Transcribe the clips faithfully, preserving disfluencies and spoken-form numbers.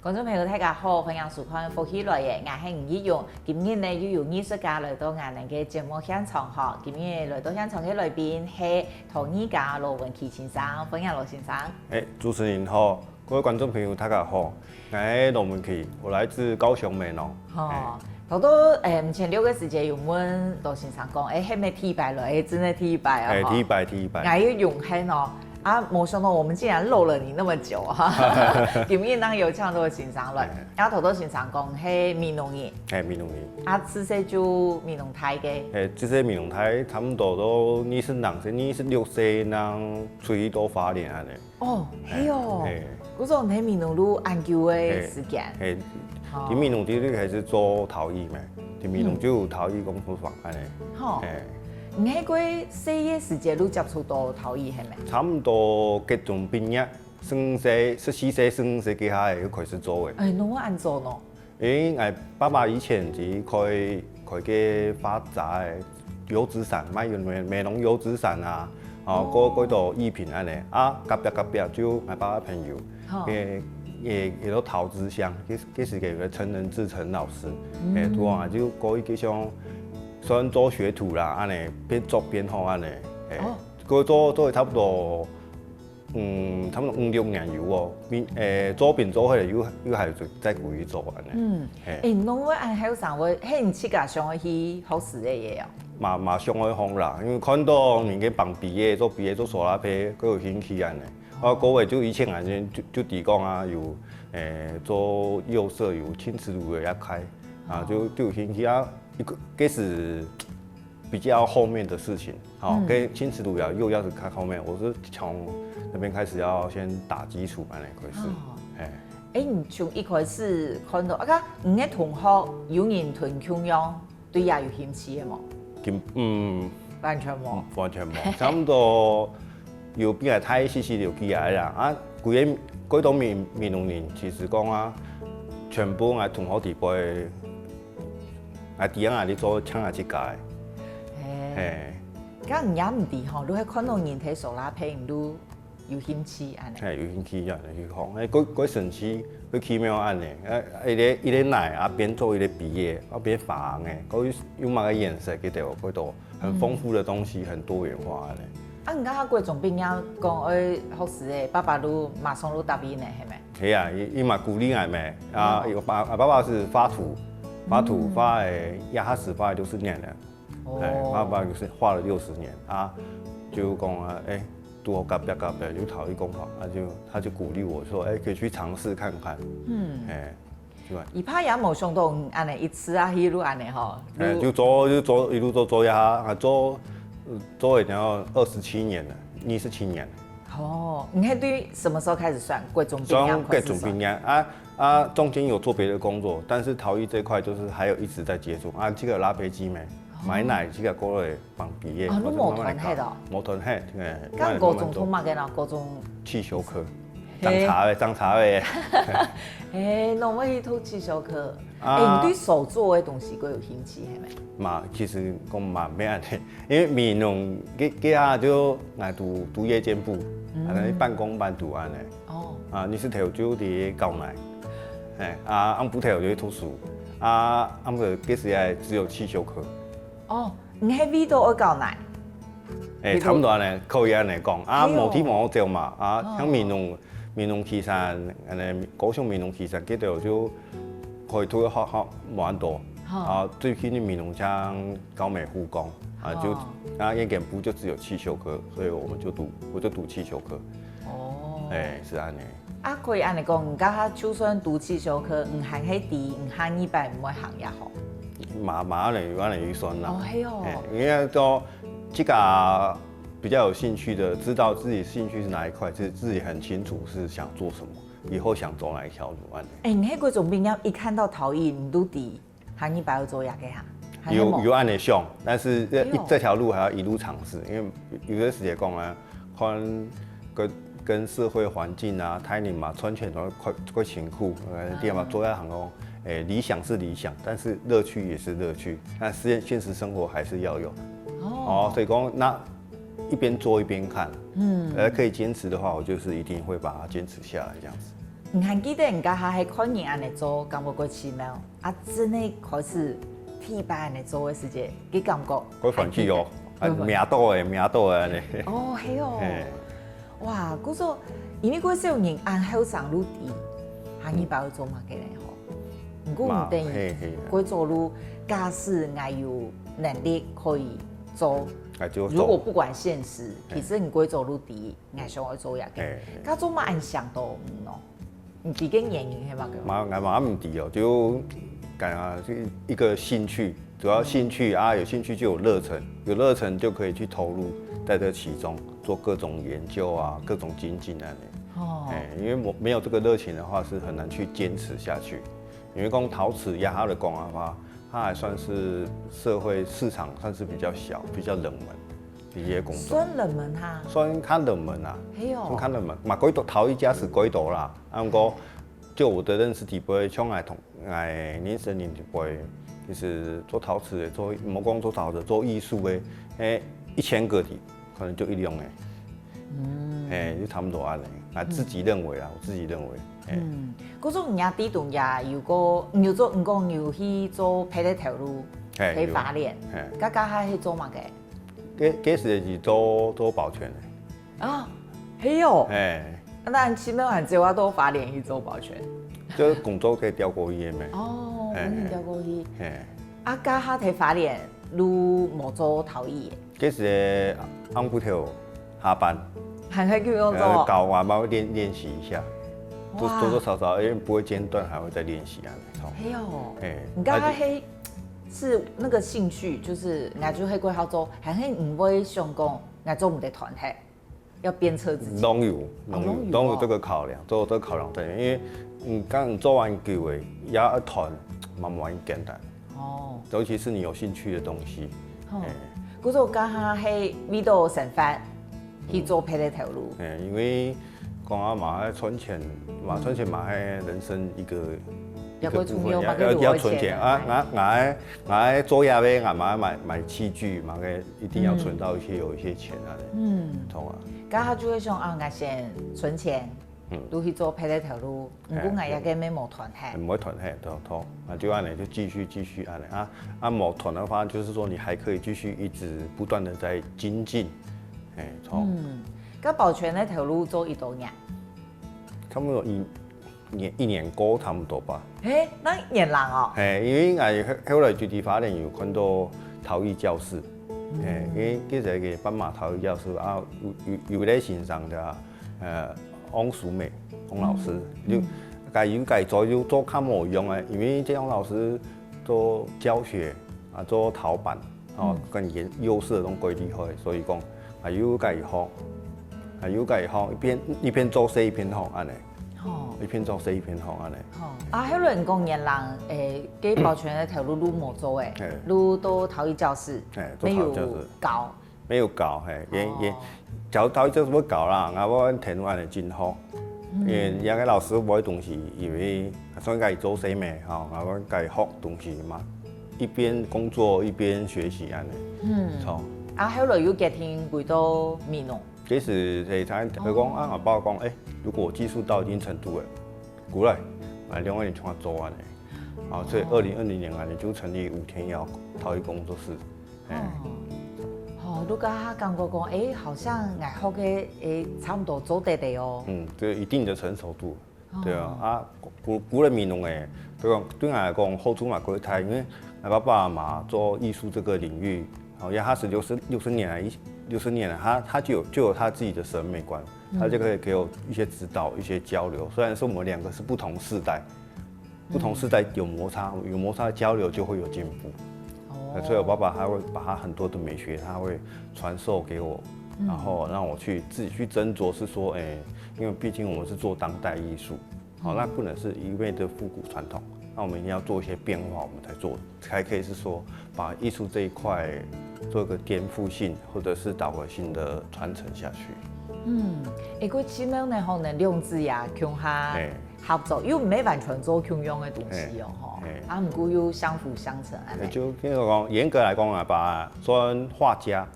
觀眾朋友，大家好，歡迎收看《福氣來了》，𠊎係吳奕蓉。今日呢，又有藝術家來到𠊎等个節目現場吼。今日來到現場个來賓係陶藝家羅文祺先生，歡迎羅先生。欸，主持人好，各位觀眾朋友，大家好，𠊎係羅文祺，我來自高雄美濃。吼，欸。頭到，欸，前六个時節有問羅先生講，欸，係毋係第一擺來？欸，真个第一擺啊，欸，吼。第一擺，第一擺。𠊎有榮幸哦， 啊，沒想到我們竟然漏了你那麼久哈。今日能有請到先生來，欸。啊，頭到先生講係美濃人。欸，美濃人。啊，自細就美濃大个。欸，自細美濃大，差不多都二十零歲，二十六歲正出去到花蓮恁呢。哦，係哦。欸。故所你在美濃都恁久个時間。欸，欸。哦。在美濃就開始做陶藝咩，在美濃就有陶藝工作坊恁呢。吼。欸。 你係過細个時節就接觸到陶藝係無？差不多國中畢業，十五歲，十四歲、十五歲該下就開始做个。欸，仰會恁早呢？因為𠊎爸爸以前就開，開个花雜个油紙傘，賣油，美濃油紙傘啊，哦，過，過多藝品恁呢。啊，隔壁，隔壁就𠊎爸爸朋友，吼。欸，欸，也都陶之鄉，該，該時个有個陳能志陳老師，欸，嗯。突然就過一個像，算做學徒啦，恁呢，邊做邊學恁呢，欸，哦。過做，做差不多，嗯，差不多五六年有哦，邊，欸，做邊做下來又，又還有再繼續做恁呢。嗯，欸。欸，你仰會恁後生會，係你自家想愛去學師个哦？嘛，嘛想愛學啦，因為看到人家放筆个，做筆个，做手拉胚，過有興趣恁呢。 啊，過後就以前啊，就，就知講啊，有，欸，做幼色，有親子乳幼也開，啊，就，就有興趣啊。一個，該是比較後面的事情，吼，嗯。跟親子乳幼又要是看後面，我是從那邊開始要先打基礎，恁呢開始，哦。欸。欸，你從一開始看到，啊，你个同學有人同共樣 對這有興趣个無？根，嗯，完全無。嗯，完全無。差不多有比較大一些些就起來啦。啊，歸個，歸到美，美濃人，其實講啊，全部𠊎同學弟輩，𠊎弟啊，𠊎弟做像𠊎自家个。嘿。嘿。該你也毋知吼，你係看到人在手拉胚，你就 有興趣恁呢。嘿，有興趣恁呢去學，嘿，過，過神奇，過奇妙恁呢。啊，一個，一個泥啊，變做一個杯仔，啊，變花个，過有，有麼个顏色，佢都有，佢都很豐富的東西，嗯。很多元化恁呢。啊，你看他國中畢業講愛學師个，爸爸都馬上都答應个，係無？係啊，佢，佢嘛鼓勵𠊎咩，啊，嗯。佢爸，爸爸是畫圖，畫圖，嗯。畫个，也開始畫了六十年了。 哦。哎，爸爸就是畫了六十年啊，就講啊，哎，拄好隔壁隔壁有陶藝工坊，他就，他就鼓勵我說，哎，可以去嘗試看看。嗯。哎，就恁。佢爸也無想到，嗯，恁呢一次啊，一路恁呢吼，哎，就做，就做，一路做，做呀，啊，做，呃，做了然後二十七年了，二十七年。哦，你看對什麼時候開始算？國中畢業開始算？算國中畢業啊， 啊，中間有做別的工作，但是陶藝這塊就是還有一直在接觸。啊，這個拉坯機咩，哦。買來這個過來放畢業，哦，你無斷忒哦？無斷忒，嘿，該高中讀麼个呢？高中汽修科，嘿。裝車个，裝車个。嘿，仰會去讀汽修科？啊。哎，你對手做个東西較有興趣，係無？嘛，其實講嘛，無恁呢，因為美濃，該，該下就來讀，讀夜間部，嗯。啊，半工半讀恁呢。 哦。啊，日時頭就在校內，嘿，啊，暗晡頭就去讀書，啊，暗晡頭該時節只有汽修科。哦，你係為著愛校內？哎，差不多恁呢，可以恁呢講。啊，哎喲。無地方好走嘛，啊，哦。像美濃，美濃旗山，恁呢，高雄美濃旗山，該頭就可以讀个學校無恁多。哈。啊，最近的美濃像 高美護工，啊，就，哦。啊，夜間部就只有汽修科，所以我們就讀，我就讀汽修科。哦。哎，是恁呢。啊，可以恁呢講，你該下就算讀汽修科，你還係知，你下二擺毋會行也好。嘛，嘛恁呢，有恁呢預算啦。哦，係哦。哎，因為說這個比較有興趣的，知道自己興趣是哪一塊，自，自己很清楚是想做什麼，以後想走哪一條路恁呢。哎，你該國中畢業一看到陶藝，你都知 下二擺愛做這個哈？還係無？有，有恁呢想，但是這，哎喲。這條路還要一路嘗試，因為有，有个時節講啊，看跟，跟社會環境啊，大人嘛，賺錢都較，較辛苦，呃，哦。對嘛，做這行哦，哎，理想是理想，但是樂趣也是樂趣，那現，現實生活還是要有。哦。哦，所以講，那一邊做一邊看，嗯。呃，可以堅持的話，我就是一定會把它堅持下來，這樣子。你還記得你該下係看人恁樣做，感覺過奇妙，啊，真的開始替班恁樣做个時節，个感覺。會歡喜哦，啊，還記得。會歡喜。摸到欸，摸到欸，恁樣。哦，係哦。嘿。哇，故所，因為過少人恁後生就知，下二擺愛做麼个咧吼。毋過毋等於，嘛，嘿，嘿。過早就假使𠊎有能力可以做，哎，就做。如果不管現實，嘿。其實你過早就知。 𠊎想愛做這个。嘿。該做麼恁想到，嗯哦？你知个原因係麼个？嘛，𠊎嘛毋知哦，就感覺是一個興趣，主要興趣啊，有興趣就有熱忱，有熱忱就可以去投入在這其中，做各種研究啊，各種精進恁樣。哦。哎，因為我沒有這個熱情的話，是很難去堅持下去。因為講陶瓷，以我來講的話，它還算是社會市場算是比較小、比較冷門的一些工作。算冷門哈？算較冷門啊，係哦。算較冷門，嘛，幾多陶藝家係幾多啦。啊，毋過就我的認識底背，像𠊎同，𠊎認識人底背，其實做陶瓷的，做，毋好講做陶瓷，做藝術的，誒，一千個裡，可能就一兩個。嗯。誒，就差不多恁樣。啊，自己認為啦，我自己認為。誒。嗯，故所你也知道也有個，你有做，你講有去做別个頭路，嘿，去花蓮，有。嘿。該該下去做麼个？該，該時係做，做保全的。啊，係哦。嘿。啊，那你去那還只有到花蓮去做保全？就是工作可以調過去的咩？哦，嘿，可以調過去。嘿。啊，該下在花蓮，你無做陶藝的？該時暗晡頭下班，還可以去工作？呃，搞完嘛，會練，練習一下，多，哇。多多少少，因為不會間斷，還會再練習啊，沒錯。係哦。嘿，你該下那就係，是那個興趣，就是，𠊎就係過好做，還係毋會想講，𠊎做毋得斷忒，要鞭策自己。攏有，攏有，哦，攏有。攏有這個考量，都有這個考量在裡面，因為你剛做完久了，也要斷，慢慢簡單。哦。尤其是你有興趣的東西。哦。嘿。故所該下係為著生活，去做別个頭路。嗯。嘿，因為講啊嘛，愛存錢嘛，嗯。存錢嘛，係人生一個，也會重要嘛，一個部分，要，要，要存錢啊。該如何存啊？𠊎，𠊎，𠊎做這个，𠊎嘛買，買器具嘛，該一定要存到一些，嗯。有一些錢啊。嗯。懂啊。該下就會想啊，𠊎先存錢， 嗯。就去做別个頭路，毋過，哎，𠊎也个乜無斷忒。毋會斷忒，對，對。那就恁樣，就繼續，繼續恁樣啊。啊，無斷的話，就是說你還可以繼續一直不斷地在精進。哎，對。嗯，該保全个頭路做幾多年？差不多一年，一年過差不多吧。嘿，那年零哦。嘿，因為𠊎後，後來就在花蓮有看到陶藝教室，嗯。嘿，因為其實个斑馬陶藝教室啊，有，有，有一個先生的啊， 呃，翁淑美，翁老師，嗯。就，嗯。該有該做，又做較無用啊，因為這翁老師做教學啊，做陶板，哦，嗯。跟研，幼師都蓋厲害，所以講，啊，又該學，啊，又該學，一邊，一邊做事一邊學，恁樣。哦。一邊做事一邊學，恁樣。哦，啊，後來你講年零，誒，該保全个頭路就無做誒，嘿。就到陶藝教室，嘿，做陶藝教室。乜有教。 沒有教，嘿，也，也，哦。教，教就是會教啦，啊，𠊎聽恁樣真好。嗯。因為兩個老師無東西，因為算該做生意吼，啊，𠊎該學東西嘛，一邊工作一邊學習恁樣。嗯。好。啊，後來又決定回到美濃。其實，誒，他，他講，哦。啊，𠊎爸講，誒，如果我技術到一定程度了，過來，來另外一家做恁樣。啊，所以二零二零年啊，你就成立五天窯陶藝工作室。 哎。哦，哦，就該下感覺講，誒，好像𠊎學个，誒，差不多做得了哦。嗯，這有一定的成熟度。哦。對啊，啊，古，古人美濃誒，對講，對𠊎來講，好處嘛，可以大，因為𠊎爸爸嘛做藝術這個領域，哦，因為他是六十，六十年來，六十年來，他，他就有，就有他自己的審美觀，他就可以給我一些指導、一些交流。雖然說我們兩個是不同世代， 不同世代有摩擦，有摩擦交流就會有進步。哦。所以我爸爸他會把他很多的美學，他會傳授給我，嗯。然後讓我去自己去斟酌，是說，誒，因為畢竟我們是做當代藝術，好，嗯。那不能是一味的復古傳統，那我們一定要做一些變化，我們才做，才可以是說把藝術這一塊做一個顛覆性或者是導核性的傳承下去。嗯，誒，過奇妙呢，吼，恁樣兩子爺共下，哎。合作，又毋係完全做共樣个東西哦，吼。啊，毋過又相輔相成恁樣。就比如講，嚴格來講啊，爸爸算畫家，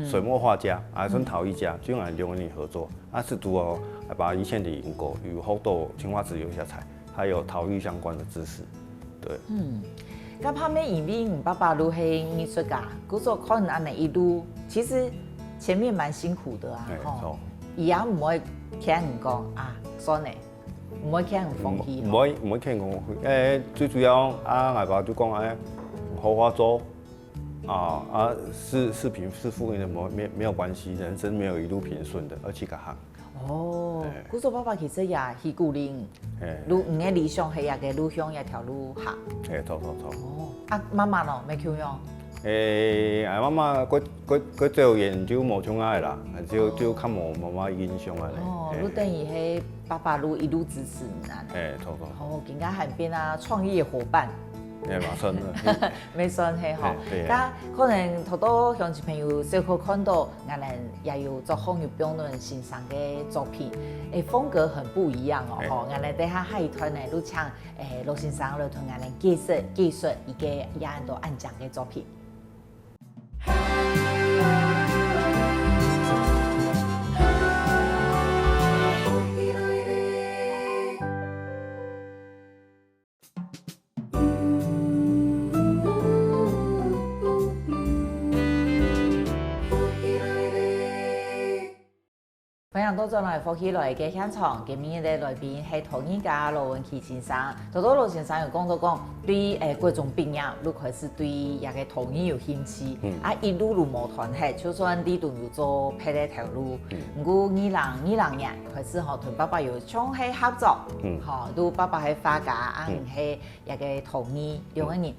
水墨畫家，啊，算陶藝家，就用兩個人合作。啊，係拄好，爸爸以前在英國有學到青花瓷、釉下彩，還有陶藝相關的知識。對。嗯，該怕咩因為你爸爸都係藝術家，故所看恁樣一路，其實前面蠻辛苦的啊，吼。佢也毋會聽你講啊，算了。 毋會驚放棄吼。毋會毋會驚講，誒，最主要啊，𠊎爸就講，誒，好好做，啊啊，視視頻是負面的，沒沒沒有關係，人生沒有一路平順的，愛去該行。哦，故所爸爸其實也係鼓勵你，如你个理想係這個路向這條路行。誒，著著著。哦，啊，媽媽呢，無共樣？誒，啊，媽媽過過過走遠就無像𠊎啦，就就較無媽媽影響啊。哦，就等於係爸爸就一路支持你啊。誒，著著。哦，今下還變啊創業夥伴。誒，嘛算啦。無算係吼。誒，對啊。該可能頭頭鄉親朋友小可看到，𠊎等也有做好友標論先生个作品，誒，風格很不一樣哦，吼，𠊎等等下下一段呢，就請誒羅先生來同𠊎等解釋解釋一個也恁多恁靚个作品。 歡迎倒轉來福氣來个現場，今晡日个來賓係陶藝家羅文琪先生。頭頭羅先生有講到講，對誒國中畢業就開始對這個陶藝有興趣，啊一路就無斷忒，就算裡肚有做別个頭路。毋過二零二零年開始吼，同爸爸有像係合作，吼，就爸爸係畫家，啊你係這個陶藝，兩個人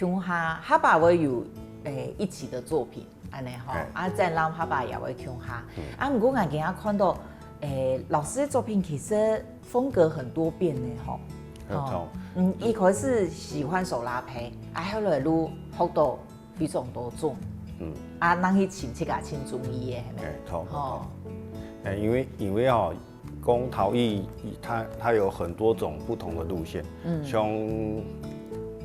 共下，下擺會有誒一起的作品，恁樣吼，啊展覽下擺也會共下。啊毋過𠊎今下看到，誒老師的作品其實風格很多變呢吼。哦，嗯，一開始喜歡手拉胚，啊後來就學到非常多種，嗯，啊，那去請這個請中醫的，係咪？誒，著著著。誒，因為因為哦， 講陶藝，它它有很多種不同的路線，嗯，像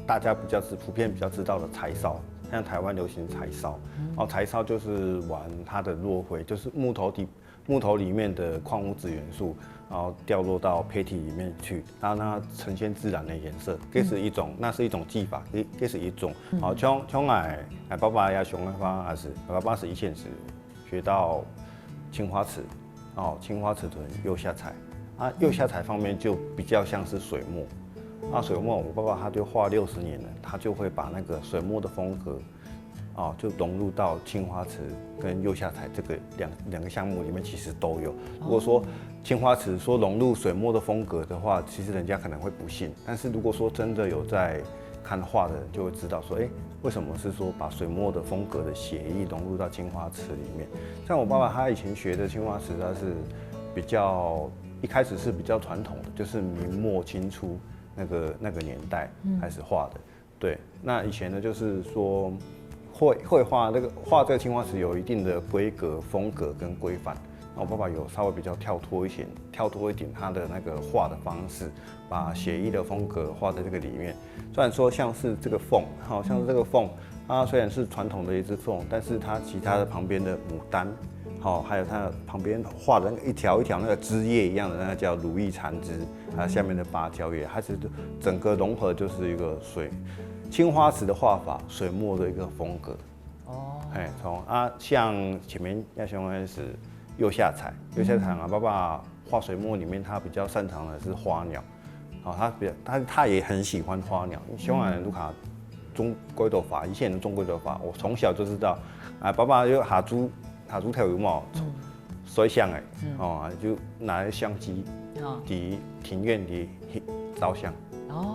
大家比較知普遍比較知道的柴燒，像台灣流行柴燒，哦，柴燒就是玩它的落灰，就是木头底木头裡面的礦物質元素，然後掉落到胚体裡面去，然後讓它呈現自然的顏色，這是一種，那是一種技法，這這是一種。哦，像像𠊎𠊎爸爸也想辦法，還是爸爸是以前是 學到青花瓷，哦，青花瓷同釉下彩。啊，釉下彩方面就比較像是水墨。那水墨，我爸爸他就畫六十年了，他就會把那個水墨的風格，哦，就融入到青花瓷跟釉下彩這個兩兩個項目裡面，其實都有。如果說青花瓷說融入水墨的風格的話，其實人家可能會不信。但是如果說真的有在 看畫的人就會知道說，誒，為什麼是說把水墨的風格的血液融入到青花瓷裡面？像我爸爸他以前學的青花瓷，它是比較一開始是比較傳統的，就是明末清初那個那個年代開始畫的。對，那以前呢，就是說繪繪畫那個畫這個青花瓷有一定的規格、風格跟規範。那我爸爸有稍微比較跳脫一些，跳脫一點他的那個畫的方式， 把寫意的風格畫在這個裡面。雖然說像是這個鳳，好像是這個鳳，它雖然是傳統的一隻鳳，但是它其他的旁邊的牡丹，好，還有它旁邊畫的那個一條一條那個枝葉一樣的，那個叫如意纏枝，它下面的芭蕉葉，它其實整個融合就是一個水青花瓷的畫法，水墨的一個風格。哦，嘿，從啊，像前面要像的是右下彩，右下彩啊，爸爸畫水墨裡面他比較擅長的是花鳥。 哦，他比較他他也很喜歡花鳥，像𠊎屋下種幾多花，以前種幾多花，我從小就知道，啊，爸爸就下晝下晝頭有無，睡醒誒，哦，就拿相機，在庭院裡照相，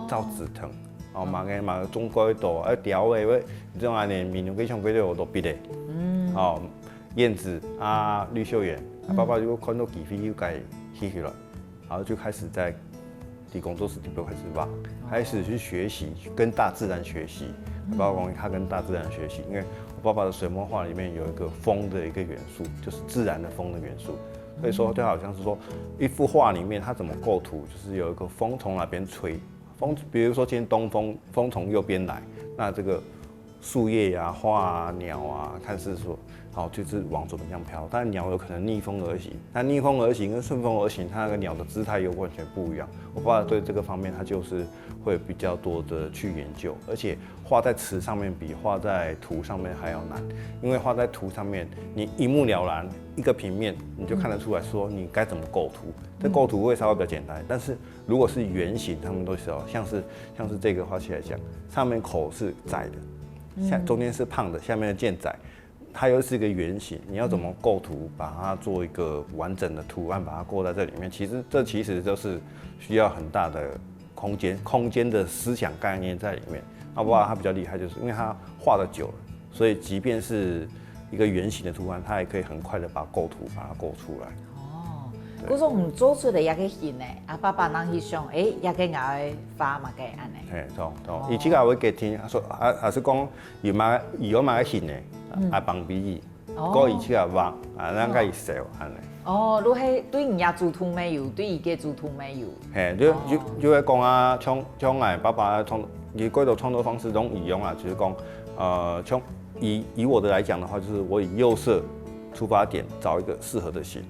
照紫藤，哦，麼个麼个種幾多，啊，鳥仔，這種恁樣，明明像幾多我都別个，哦，燕子啊，綠繡眼，啊，爸爸就看到機會就該翕起來。 然後就開始在在工作室裡頭開始畫，開始去學習，跟大自然學習。包括講他跟大自然學習，因為我爸爸的水墨畫裡面有一個風的一個元素，就是自然的風的元素。所以说，就好像是说一幅画里面，它怎么构图，就是有一个风从哪边吹，风，比如说今天东风，风从右边来，那这个树叶呀、花啊、鸟啊，看是说，好，就是往左边这样飘。但鸟有可能逆风而行，那逆风而行跟顺风而行，它那个鸟的姿态又完全不一样。我爸爸对这个方面，他就是会比较多的去研究，而且画在词上面比画在图上面还要难，因为画在图上面，你一目了然，一个平面你就看得出来说你该怎么构图。这构图会稍微比较简单，但是如果是圆形，他们都是哦，像是像是这个画起来讲，上面口是窄的，下中间是胖的，下面的渐窄，它又是一个圆形，你要怎么构图，把它做一个完整的图案，把它构在这里面？其实这其实就是需要很大的空间，空间的思想概念在里面。那不过他比较厉害，就是因为他画的久了，所以即便是一个圆形的图案，他也可以很快的把构图把它构出来。哦，故所你做出來一个形呢，啊，爸爸人去想，誒，一个𠊎个畫麼个恁呢？嘿，懂懂。以前啊，我给听，说啊，还是讲有嘛有嘛个形呢，啊，帮比喻，个以前啊畫啊，那个笑恁呢。哦，你係對人家主動沒有，對一个主動沒有。嘿，就就就會讲啊，像像哎，爸爸创，佢个创作方式都一样啊，就是讲，呃，像以以我的来讲的话，就是我以右色出发点，找一个适合的形，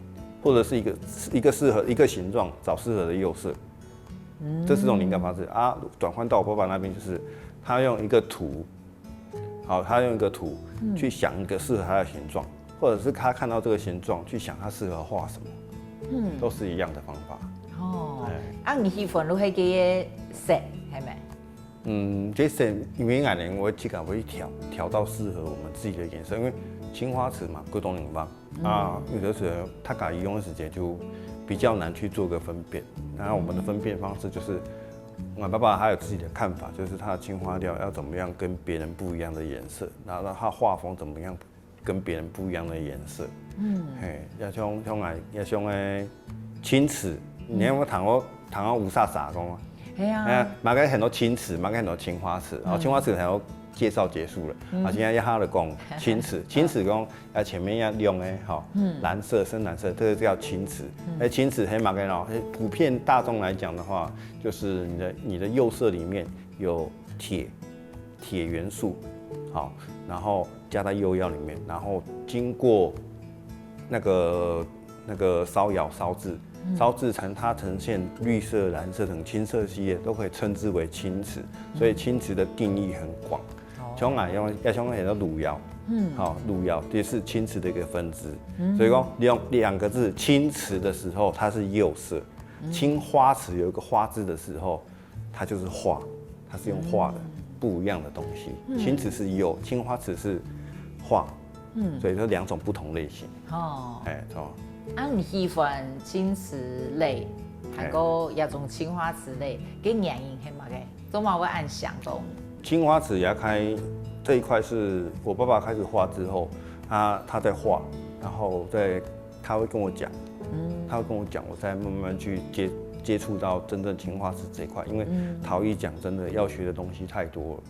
或者是一个一个适合一个形状，找适合的右色。这是种灵感方式啊。转换到我爸爸那边，就是他用一个图，好，他用一个图去想一个适合他的形状，或者是他看到这个形状去想他适合画什么，嗯，都是一样的方法。哦，啊，你喜歡就係个色，係咪？嗯，这色因为矮人我自家会调调到适合我们自己的颜色，因为青花瓷嘛，各种地方啊，有的时候他敢用的时间就比较难去做个分辨。然后我们的分辨方式就是，我爸爸他有自己的看法，就是他的青花料要怎么样跟别人不一样的颜色，然后他画风怎么样跟别人不一样的颜色。嗯，嘿，也像像矮也像个青瓷，你有没有谈过谈过乌沙沙讲啊？係啊，哎，马个很多青瓷，马个很多青花瓷，啊，青花瓷很多介绍结束了，啊，现在要他的讲青瓷，青瓷讲啊前面要用的哈，蓝色、深蓝色，这个叫青瓷。哎，青瓷黑马跟哦，普遍大众来讲的话，就是你的你的釉色里面有铁，铁元素，好，然后加在釉药里面，然后经过那个那个烧窑烧制，烧制成它呈现绿色、蓝色等青色系列都可以称之为青瓷，所以青瓷的定义很广。像啊，用要像很多汝窑，嗯，好，汝窑也是青瓷的一个分支，所以说用两个字青瓷的时候，它是釉色；青花瓷有一个花字的时候，它就是画，它是用画的，不一样的东西。青瓷是釉，青花瓷是画，嗯，所以说两种不同类型。哦，哎，错。啊，你喜歡青瓷类，还过一种青花瓷类，个原因係么个？做么会恁想讲？青花瓷也开这一块是我爸爸开始画之后，他他在画，然后在他会跟我讲，嗯，他会跟我讲，我才慢慢去接接触到真正青花瓷这一块，因为陶艺讲真的要学的东西太多了。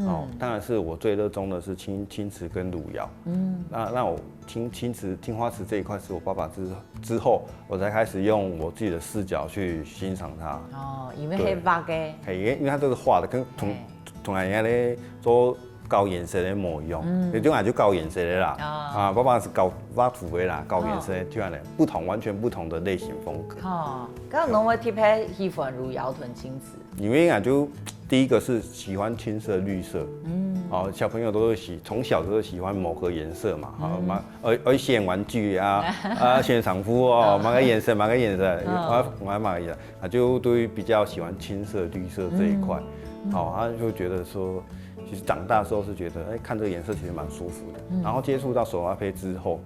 哦，当然是我最热衷的是青青瓷跟汝窑。嗯，那那我青青瓷青花瓷这一块是我爸爸之之后，我才开始用我自己的视角去欣赏它。哦，因为黑白个，嘿，因为因为它这个画的跟同同人家咧做搞颜色的模样，有种人就搞颜色的啦，啊，爸爸是搞画图的啦，搞颜色的，就样的不同完全不同的类型风格。哦，刚刚侬会特别喜欢汝窑同青瓷。 因为啊，就第一个是喜欢青色、绿色，嗯，哦，小朋友都是喜从小都是喜欢某个颜色嘛，好嘛，而而选玩具啊，啊选衫裤哦，某个颜色，某个颜色，我我买嘛一样，啊就对比较喜欢青色、绿色这一块，好，他就觉得说，其实长大之后是觉得，哎，看这个颜色其实蛮舒服的，然后接触到手拉胚之后，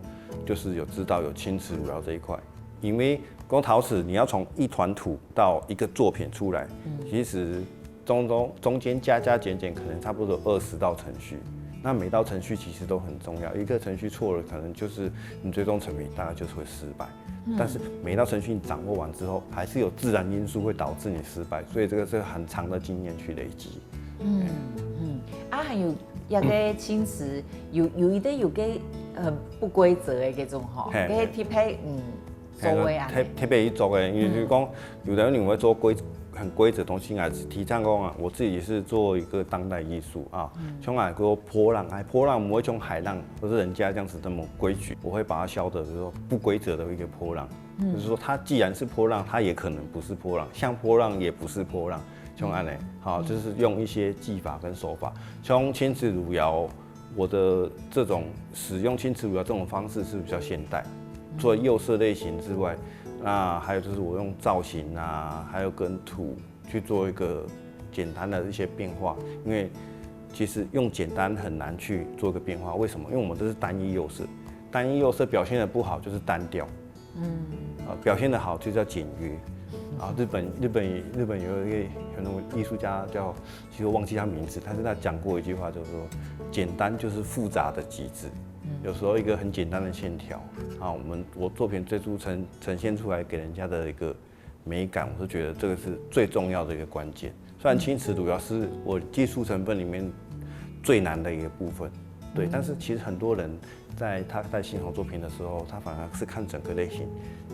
就是有知道有青瓷汝窑这一块，因为光陶瓷你要从一团土到一个作品出来，其实中中中间加加减减可能差不多二十道程序。那每道程序其实都很重要，一个程序错了，可能就是你最终成品大概就是会失败。但是每一道程序你掌握完之后，还是有自然因素会导致你失败，所以这个是很长的经验去累积。嗯嗯，啊，还有一个青瓷，有有一个有个很不规则的这种吼，嘿个特别嗯，做个安尼。特特别去做个，因为就是讲，有的人认为做规很规则的东西，还是提倡讲啊，我自己是做一个当代艺术啊，像啊，个波浪，哎，波浪不会像海浪或是人家这样子这么规矩，我会把它削的，就是说不规则的一个波浪，就是说它既然是波浪，它也可能不是波浪，像波浪也不是波浪，像安尼，好，就是用一些技法跟手法，像青瓷汝窑。我的这种使用青瓷汝窑这种方式是比较现代，除了釉色类型之外，那还有就是我用造型啊，还有跟土去做一个简单的一些变化，因为其实用简单很难去做个变化，为什么？因为我们这是单一釉色，单一釉色表现的不好就是单调，嗯，啊，表现的好就叫简约。啊，日本日本日本有一个很多艺术家叫，其实我忘记他名字，但是他讲过一句话，就是说，简单就是复杂的极致。有时候一个很简单的线条，啊，我们我作品最初呈呈现出来给人家的一个美感，我是觉得这个是最重要的一个关键。虽然青瓷汝窑是我技术成分里面最难的一个部分，对，但是其实很多人在他在欣赏作品的时候，他反而是看整个类型，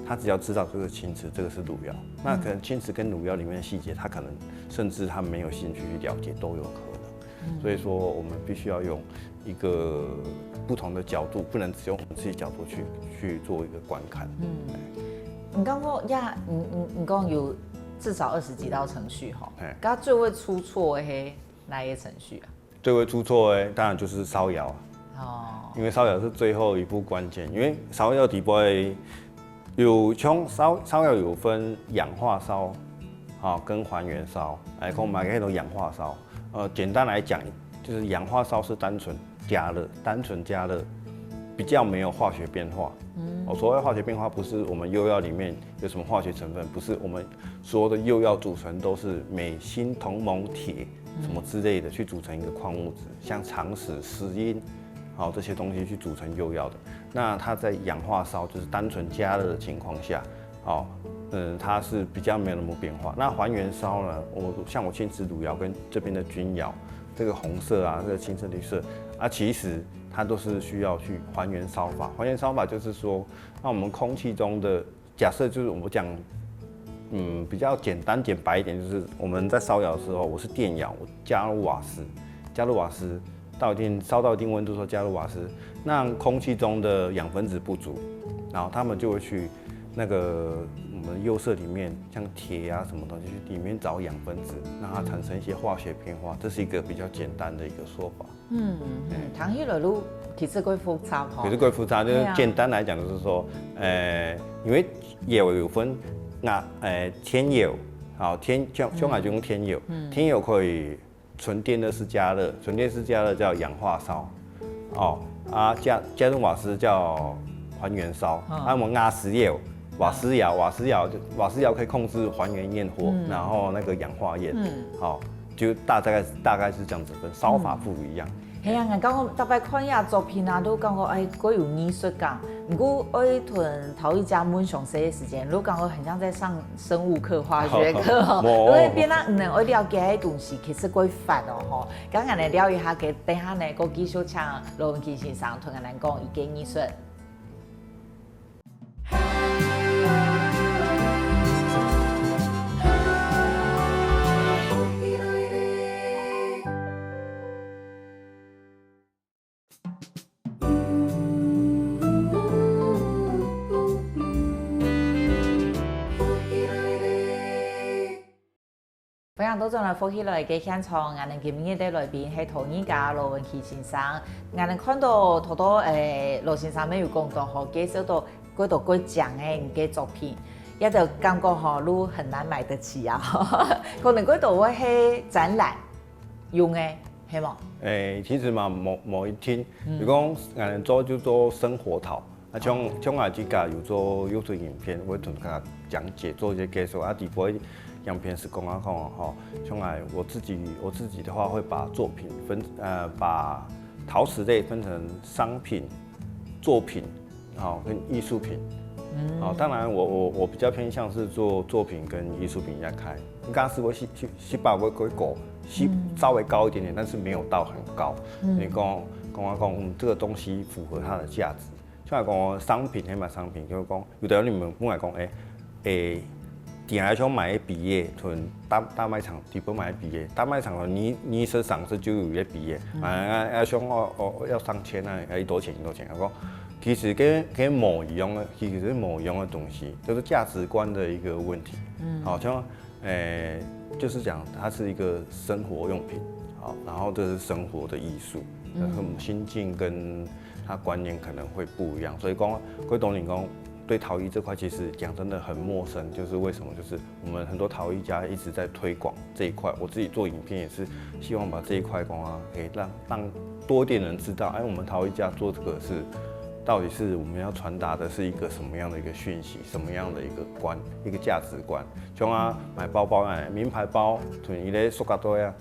他只要知道这个青瓷，这个是汝窑，那可能青瓷跟汝窑里面的细节，他可能甚至他没有兴趣去了解，都有可能。所以说，我们必须要用一个不同的角度，不能只用我们自己角度去去做一个观看。嗯，你刚刚呀，你你你讲有至少二十几道程序吼，嘿，刚最会出错的嘿哪一个程序啊？最会出错的，当然就是烧窑啊。哦，因为烧窑是最后一步关键，因为烧窑底部有像烧烧窑有分氧化烧，啊，跟还原烧，来讲嘛，可以用氧化烧。呃，简单来讲，就是氧化烧是单纯加热，单纯加热，比较没有化学变化。嗯，我所谓化学变化，不是我们釉药里面有什么化学成分，不是，我们所有的釉药组成都是镁、锌、铜、锰、铁什么之类的去组成一个矿物质，像长石、石英，好，这些东西去组成釉药的。那它在氧化烧，就是单纯加热的情况下，哦，嗯，它是比较没有那么变化。那还原烧呢，我像我青瓷汝窑跟这边的钧窑，这个红色啊，这个青色、绿色啊，其实它都是需要去还原烧法。还原烧法就是说，那我们空气中的假设就是我们讲，嗯，比较简单简白一点，就是我们在烧窑的时候，我是电窑，我加入瓦斯，加入瓦斯到一定烧到一定温度之后加入瓦斯，让空气中的氧分子不足，然后他们就会去那个我们釉色里面，像铁啊什么东西，去里面找氧分子，让它产生一些化学变化，这是一个比较简单的一个说法。嗯，嗯，听起来都其实够复杂吼。其实够复杂，就是简单来讲，就是说，呃，因为窑有分，那呃，天窑，好，天像像我就用天窑，天窑可以纯电热式加热，纯电式加热叫氧化烧，哦，啊加加入瓦斯叫还原烧，啊我们瓦斯窑，瓦斯窑，瓦斯窑就瓦斯窑可以控制还原焰火，然后那个氧化焰，好，就大概大概是这样子分，烧法不一样。 係啊，𠊎感覺逐擺看這作品啊，都感覺哎，過有藝術感。毋過愛同陶藝家問詳細个時間，都感覺很像在上生物課、化學課哦。無。因為變到毋能愛了解个東西，其實過煩哦吼。剛剛來聊一下，給等下呢，過繼續請羅文琪先生同𠊎等講一個藝術。 歡迎倒轉來福氣來个現場，𠊎等今日个來賓係陶藝家羅文琪先生。𠊎等看到頭頭，誒，羅先生乜有講到吼，介紹到幾多幾靚个你个作品，也就感覺吼，都很難買得起啊。可能幾多會係展覽用个，係無？誒，其實嘛，無無一定，比如講，𠊎等做就做生活陶， 啊，像像𠊎自家有做YouTube影片，會同大家講解做一些介紹。啊，底部影片是講啊講吼，像𠊎我自己我自己的話，會把作品分呃把陶瓷类分成商品、作品，好跟艺术品。好，当然我我我比较偏向是做作品跟艺术品在开。应该是我是是是把我规格是稍微高一点点，但是没有到很高。你讲讲啊讲，嗯，这个东西符合它的价值。像來講商品，係嘛商品，就係講有兜人問，問來講，欸，欸，店內想買个杯仔，同大大賣場底背買个杯仔，大賣場个二二十、三十就有个杯仔，啊，啊，啊，想哦哦要上千啊，要幾多錢幾多錢，我講其實跟跟無一樣个，其實係無一樣个東西，就是價值觀的一個問題。嗯，好像欸，就是講它是一個生活用品，好，然後這是生活的藝術，嗯，心境跟他觀念可能會不一樣，所以講，過多人講對陶藝這塊其實講真的很陌生，就是為什麼？就是我們很多陶藝家一直在推廣這一塊，我自己做影片也是希望把這一塊講啊，給讓讓多一點人知道，哎，我們陶藝家做這個是到底是我們要傳達的是一個什麼樣的一個訊息，什麼樣的一個觀，一個價值觀。像啊，買包包啊，名牌包，同一个塑膠袋啊，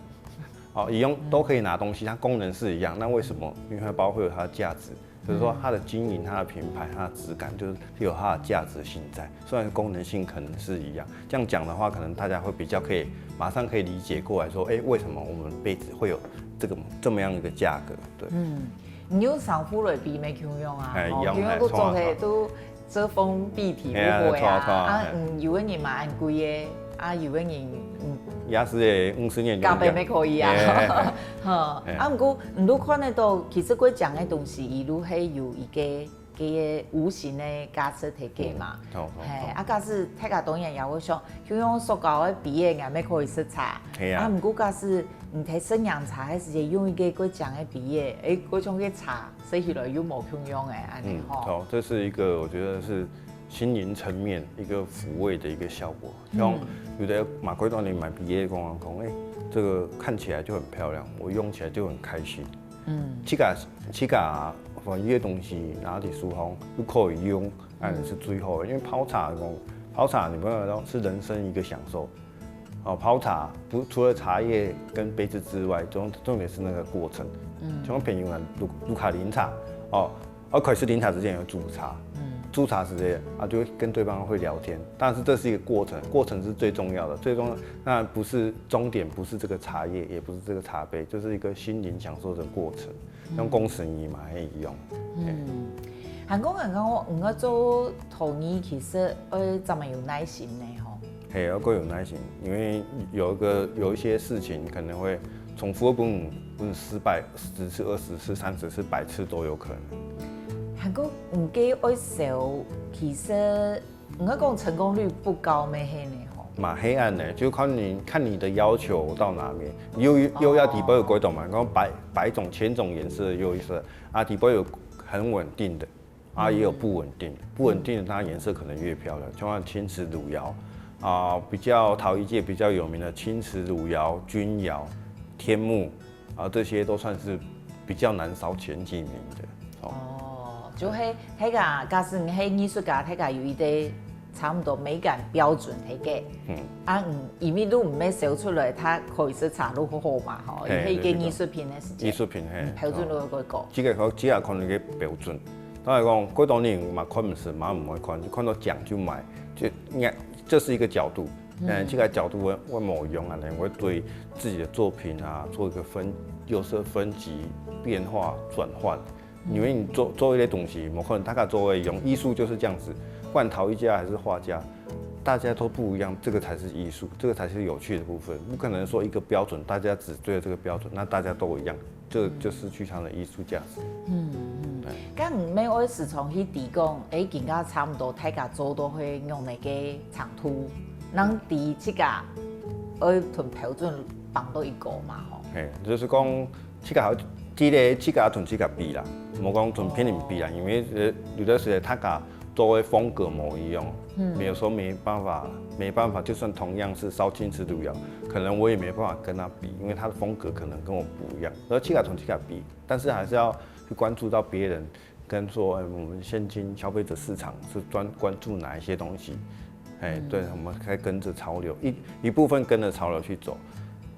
哦，一樣都可以拿東西，它功能是一樣，那為什麼名牌包會有它的價值？就是說它的经营、它的品牌、它的质感，就是有它的价值性在。虽然功能性可能是一样，这样讲的话，可能大家会比较可以马上可以理解过来说，哎，为什么我们杯子会有这个这么样一个价格？对，嗯，你用衫褲来比，乜共樣啊，哎，一样，吼，共樣都做个，哎，都遮风避雨，哎，不會啊，错啊，错啊，啊，哎，嗯，有个人買恁貴个，啊，有个人，嗯，也是个，五十年價錢乜可以啊，哎，哎，哎，吼，哎，啊，毋過你都看得到，其實佢講个東西，佢都係有一个个無形个價值提个嘛。嗯，好，好，嘿，好。啊，假使大家當然也會想，就用塑膠个杯仔，也乜可以食茶。係啊。啊，毋過假使你提食涼茶，還係用一个過靚个杯仔，誒，嗰種个茶，食起來又無共樣誒，安尼吼。嗯，好，這是一個我覺得是心靈層面一個撫慰的一個效果。像有的買過當年買杯仔，講講，誒，這個看起來就很漂亮，我用起來就很開心。 嗯，自家自家歡喜个東西拿在手上又可以用，那是最好的。因為泡茶講，泡茶你不能說是人生一個享受。哦，泡茶不除了茶葉跟杯子之外，重重点是那個過程。嗯，像朋友啊，如如果啉茶，哦，哦，開始啉茶之前有煮茶，嗯，煮茶時間啊，就會跟對方會聊天，但是這是一個過程，過程是最重要的，最重要，那不是終點，不是這個茶葉，也不是這個茶杯，就是一個心靈享受的過程。 像講生意嘛，係一樣。嗯，還講還講，你愛做陶藝，其實愛真係有耐心呢吼。係，要夠有耐心，因為有一個有一些事情可能會重複分分失敗十次、二十次、三十次、百次都有可能。還講毋過愛燒，其實 你愛講成功率不高乜係呢吼？嘛係恁呢，就看你看你的要求到哪面。又又要底背有幾種嘛，講百百種千種顏色的又一色，啊底背有很穩定的，啊也有不穩定的，不穩定的它顏色可能越漂亮，就像青瓷汝窑，啊比較陶艺界比较有名的青瓷汝窑、鈞窑、天目， 啊，這些都算是比較難燒前幾名的。哦，就係大家，假使你係藝術家，大家有一個差不多美感標準係个，嗯，啊，嗯，因為你毋係燒出來，佢可以係差不多好嘛，吼，係一個藝術品个時間，藝術品，係，嗯，標準都會高。這個好，這個可能个標準。當然講，過多人嘛看毋識，嘛毋會看，就看到靚就買，就應該這是一個角度。 嗯，這個角度會會無用啊，會對自己的作品啊做一個分，有時候分級變化轉換。因為你做做一些東西，無可能大家做一樣，藝術就是這樣子，不管陶藝家還是畫家，大家都不一樣，這個才是藝術，這個才是有趣的部分。不可能說一個標準，大家只追著這個標準，那大家都一樣。 就就失去它的藝術價值。嗯嗯，該毋係愛時常去提講，誒，今下差不多大家做到係仰仔个程度，人知自家愛同標準放到一個嘛吼。係，就是講自家好，記得自家同自家比啦，莫講同別人比啦，因為呃有的時候大家 做个風格無一樣，嗯，有時候沒辦法，沒辦法，就算同樣是燒青瓷汝窑，可能我也沒辦法跟他比，因為他的風格可能跟我不一樣。而自家同自家比，但是還是要去關注到別人，跟說，哎，我們現今消費者市場是專關注哪一些東西，哎，對，我們可以跟著潮流，一一部分跟著潮流去走。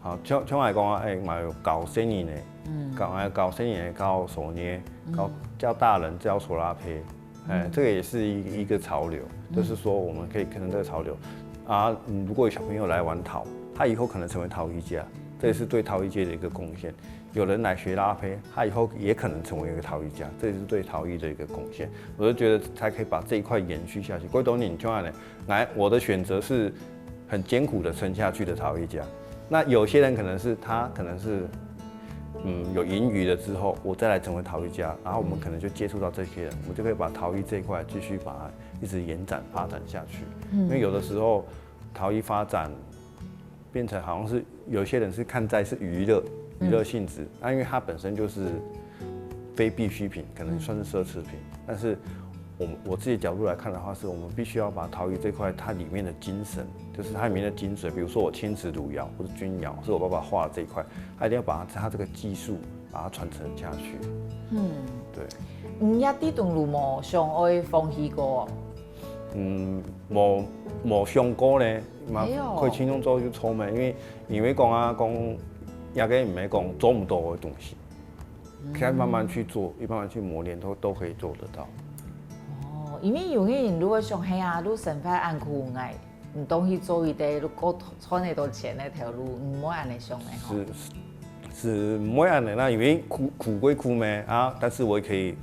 好，像像來講啊，哎，嘛有教細人仔，嗯，教哎教細人仔教手捏，教教大人教手拉胚， 哎，這個也是一一個潮流，就是說我們可以跟著這個潮流。啊，如果有小朋友來玩陶，他以後可能成為陶藝家，这也是对陶艺界的一个贡献。有人来学拉坯，他以后也可能成为一个陶艺家，这也是对陶艺的一个贡献。我就觉得才可以把这一块延续下去。过多年就按呢，来，我的选择是很艰苦的撑下去的陶艺家。那有些人可能是他可能是嗯有盈余了之后，我再来成为陶艺家，然后我们可能就接触到这些人，我们就可以把陶艺这一块继续把它一直延展发展下去。因为有的时候陶艺发展变成好像是有些人是看待是娱乐，娱乐性质，那因为它本身就是非必需品，可能算是奢侈品，但是我们我自己角度来看的话，是我们必须要把陶艺这块它里面的精神，就是它里面的精髓，比如说我青瓷炉窑或者钧窑，是我爸爸画的这一块，他一定要把它它这个技术把它传承下去。嗯，对。你也知道路無想愛放棄過？嗯，無無想过呢，嘛，哎喲，可以轻松做就做咩，因为因为讲啊讲，也个毋系讲做毋到个东西，可以慢慢去做，慢慢去磨练，都都可以做得到。哦，因为有个人如果想，嘿啊，你生活恁苦，哎，你东西做一个，你过赚得到钱个头路，你毋会恁样想个吼。是是是，毋会恁样啦，因为苦苦归苦咩啊，但是我也可以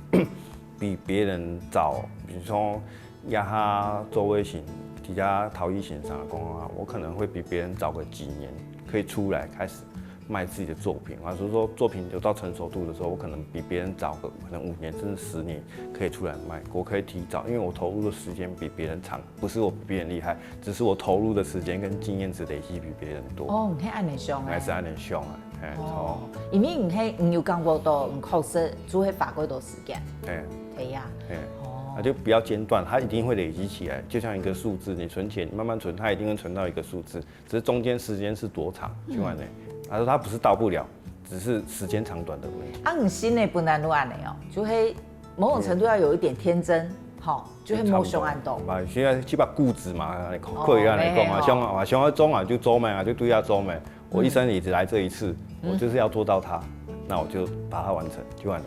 比别人早，比如说。压下周围型，底下陶艺型上的工啊，我可能会比别人早个几年，可以出来开始卖自己的作品。或者说作品有到成熟度的时候，我可能比别人早个可能五年甚至十年可以出来卖。我可以提早，因为我投入的时间比别人长，不是我比别人厉害，只是我投入的时间跟经验值累积比别人多。哦，你可以按你想哎，还是按你想哎，哎，哦，因为你可以，你有讲过多，你考试就会花过多时间，哎，对呀，哎，哦，那就不要间断，它一定会累积起来，就像一个数字，你存钱慢慢存，它一定会存到一个数字，只是中间时间是多长，就按呢。而且它不是到不了，只是时间长短的问题。啊，你新的本来都按呢哦，就会某种程度要有一点天真，吼，就会没想很多。嘛，现在起码固执嘛，可以按呢讲啊，想啊想要做啊就做嘛，就对啊做嘛。我一生也只来这一次，我就是要做到它，那我就把它完成，就按呢。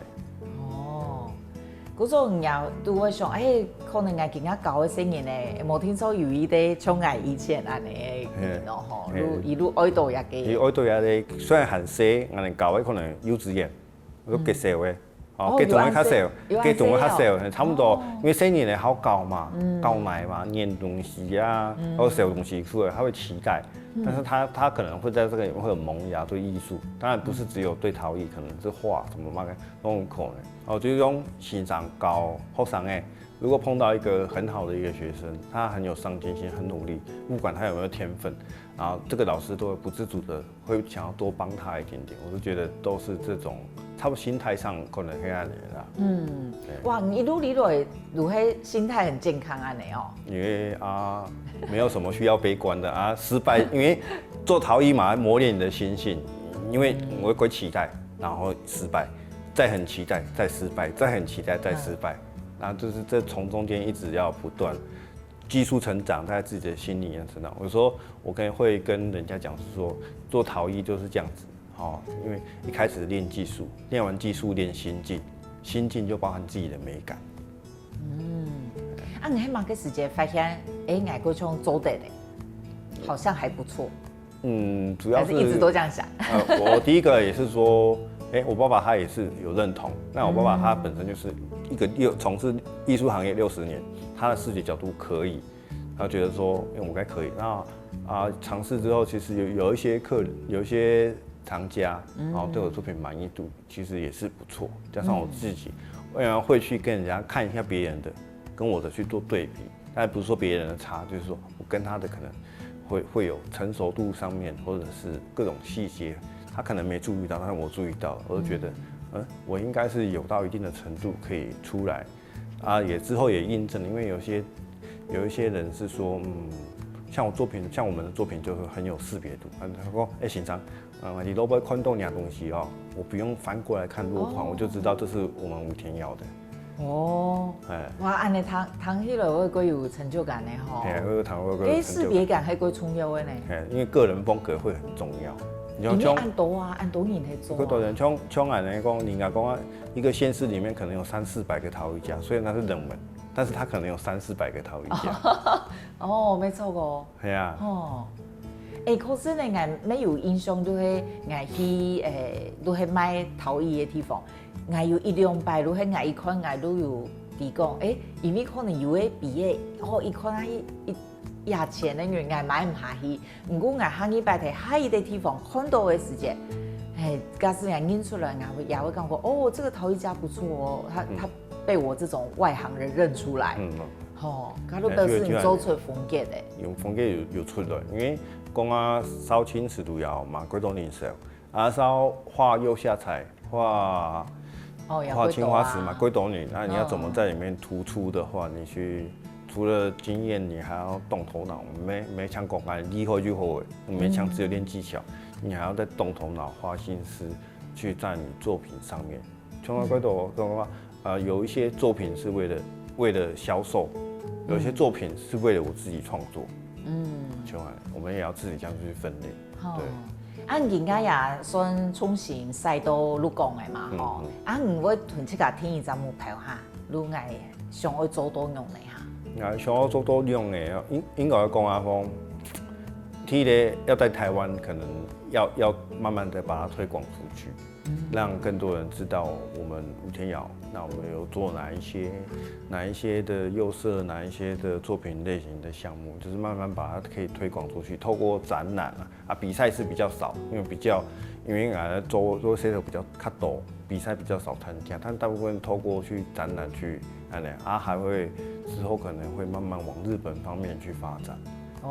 哦。 故所人家都会想，哎，可能𠊎今日教个細人呢，無聽說有一个像𠊎以前恁呢个人哦吼，一路愛到也个。佢愛到也个，雖然還細，𠊎等教个可能幼稚園，都結少个，哦，結中个較少，結中个較少，差不多，因為細人呢好教嘛，教買嘛，拈東西啊，然後小東西出來，他會期待，但是他他可能會在這個裡面會有萌芽對藝術，當然不是只有對陶藝，可能是畫什麼嘛，都有可能。 哦，就是用先生教學生个，如果碰到一个很好的一个学生，他很有上进心，很努力，不管他有没有天分，然后这个老师都会不自主的会想要多帮他一点点。我是觉得都是这种差不多心态上可能会按呢啦。嗯，哇，你一路以來，如何心态很健康按呢哦？因为啊，没有什么需要悲观的啊，失败，因为做陶艺嘛，磨练你的心性，因为我会期待，然后失败。 再很期待，再失败，再很期待，再失败，然后就是这从中间一直要不断技术成长，在自己的心里面成长。我说，我可能会跟人家讲是说，做陶艺就是这样子，哦，因为一开始练技术，练完技术练心境，心境就包含自己的美感。嗯，啊，你还蛮个时间发现，哎，我个像做得的，好像还不错。 嗯，主要是还是一直都这样想。呃，我第一个也是说，哎，我爸爸他也是有认同。那我爸爸他本身就是一个六从事艺术行业六十年，他的视觉角度可以，他觉得说，哎，我应该可以。那啊，尝试之后，其实有有一些客，有一些藏家，然后对我作品满意度其实也是不错，加上我自己，我也会去跟人家看一下别人的，跟我的去做对比。但不是说别人的差，就是说我跟他的可能会会有成熟度上面，或者是各种细节，他可能没注意到，但是我注意到了，我就觉得，嗯，我应该是有到一定的程度可以出来。啊，也之后也印证了，因为有些有一些人是说，嗯，像我作品，像我们的作品就是很有识别度。他他说，哎，先生，嗯，你都不会看到你的东西哦，我不用翻过来看落款，我就知道这是我们武田窑的。 哦，哎，哇，按呢听听起来會過有成就感呢吼。哎，會有谈到个成就感。哎，识别感还过重要个呢。哎，因为个人风格会很重要。你像像因为恁多啊，恁多人在做啊。个多人像像俺来讲，人家讲啊，一个县市里面可能有三四百个陶艺家，虽然他是冷门，但是他可能有三四百个陶艺家。哦，没错哦。哎呀，哦，誒，可是呢，𠊎乜有印象，就係𠊎去，誒，就係賣陶藝个地方，𠊎有一兩擺，就係𠊎一看，𠊎就有提講，誒，因為可能有个比个，哦，一看啊，一一價錢个原因，𠊎買毋下去。毋過𠊎下二擺在下一个地方看到个時節，嘿，假使𠊎認出來，𠊎會也會講過，哦，這個陶藝家不錯哦，他他被我這種外行人認出來。嗯，吼，佢就表示你做出風格个。有風格有有出來，因為講啊，燒青石路也嘛，幾多人燒，啊，燒畫釉下彩，畫哦，也畫青花瓷嘛，會懂啊。幾多人，那你要怎麼在裡面突出的話，你去除了經驗，你還要動頭腦，沒沒像講啊，厲害就好了，沒像只有練技巧，你還要再動頭腦，花心思去在你作品上面。像啊，幾多講啊，呃，有一些作品是為了為了銷售，有一些作品是為了我自己創作。嗯，像啊，我們也要自己這樣去分類。吼對。啊，人家也算重新賽到錄講个嘛，吼嗯。啊，你會同自家定一隻目標哈，如果想愛做到仰呢哈？那想要做到仰呢，應應該講啊，講，第一个要在台灣，可能要要慢慢的把它推廣出去，讓更多人知道我們吳添堯。那我們有做哪一些哪一些的釉色，哪一些的作品類型的項目，就是慢慢把它可以推廣出去，透過展覽啊，啊，比賽是比較少，因為比較因為啊做做 set 比較較多，比賽比較少參加，但大部分透過去展覽去，哎呢，啊，還會之後可能會慢慢往日本方面去發展，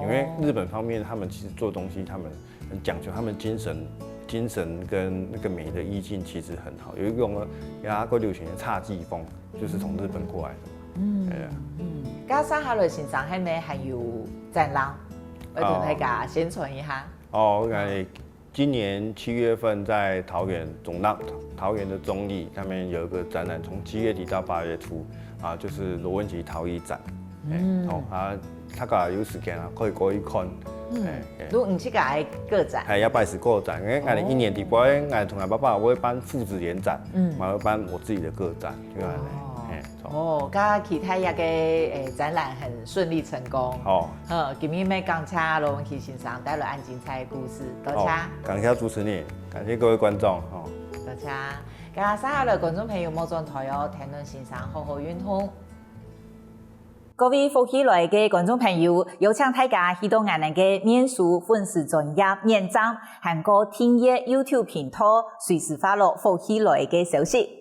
因為日本方面他們其實做東西，他們很講究，他們精神精神跟那個美的意境其實很好，有一種啊，過流行的侘寂風，就是從日本過來的嘛。嗯，哎呀，該接下來先生係無還有展覽，愛同大家宣傳一下。哦，我感覺今年七月份在桃園中浪，桃園的中壢那邊有一個展覽，從七月底到八月初啊，就是羅文琪陶藝展。嗯，哦啊，大家有時間啊，可以過去看。哎哎。如果你去个个展，還要拜師個展，因為俺一年底，不然俺同俺爸爸會辦父子聯展，嗯，還會辦我自己的個展，就恁樣。哎，哦，該期待這個誒展覽很順利成功。好，好，今日乜感謝羅文琪先生帶來恁精彩个故事，多謝。好，感謝主持人，感謝各位觀眾，好。多謝。該接下來觀眾朋友莫轉台哦，天倫先生好好運動。各位福氣來个觀眾朋友，邀請大家去到𠊎等个面書粉絲專頁點讚，還過訂閱YouTube頻道，隨時follow福氣來个消息。